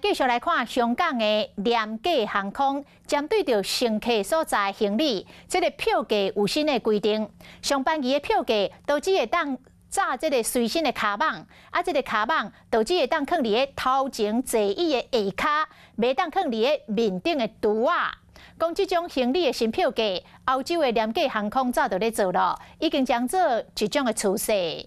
繼續來看香港的廉價航空，針對著乘客所載行李，這个票價有新的規定。上班機的票價都只會當載這个隨身的卡蠓，啊，這个卡蠓都只會當囥佇咧頭前座椅的下跤，袂當囥佇咧面頂的櫥仔。講這種行李的新票價，歐洲的廉價航空早就咧做囉，已經將做一種的趨勢。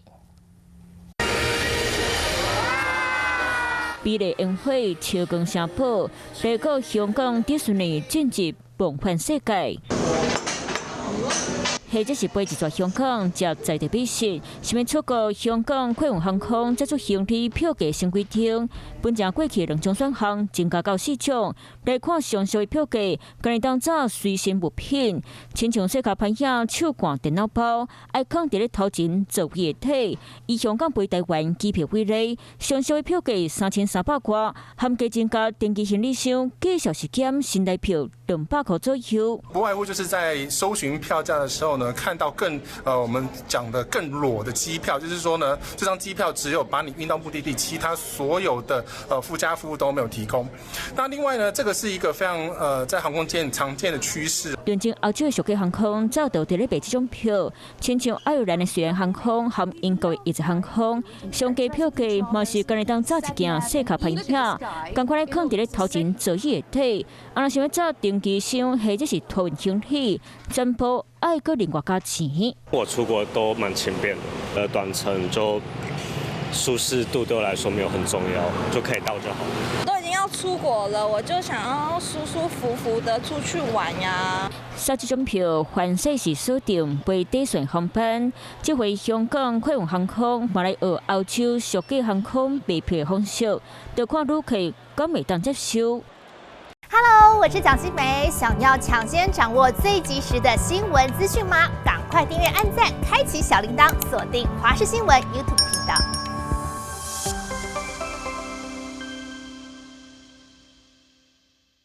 美麗煙火超光城堡，來到香港迪士尼進入夢幻世界。或者是飛一逝香港，食在地美食，想欲出國，香港客運航空祭出行李票價新規定，分成過去兩種選項，增加到四種。來看上俗的票價，干焦會當載隨身物品，親像細跤攀椅、手攜電腦包，愛囥佇咧頭前座位下底。以香港飛台灣機票為例，上俗的票價3300外，含加增加登機行李箱，繼續是減新台票200塊左右。不外乎就是在搜尋票價的時候呢，看到更我們講的更裸的機票，就是說呢，這張機票只有把你運到目的地，其他所有的附加服務都沒有提供。那另外呢，這個是一個非常在航空界常見的趨勢。連前歐洲的俗價航空早就佇咧賣這種票，親像愛爾蘭的瑞安航空和英國的一捷航空，上低票價嘛是干焦會當載一件細跤攀椅，仝款咧囥佇咧頭前座椅下底。啊，若想欲載登機箱或者是托運行李，全部愛閣另外加錢。我出國都蠻輕便的，短程就舒適度對我來說沒有很重要，就可以到就好。都已經要出國了，我就想要舒舒服服的出去玩呀。殺這種票，凡勢是鎖定飛底線航班，這回香港客運航空嘛來學歐洲俗價航空賣票的方式，就看旅客敢會當接受。 Hello，我是蔣新梅，想要搶先掌握最及時的新聞資訊嗎？趕快訂閱、按讚、開啟小鈴鐺，鎖定華視新聞 YouTube 頻道。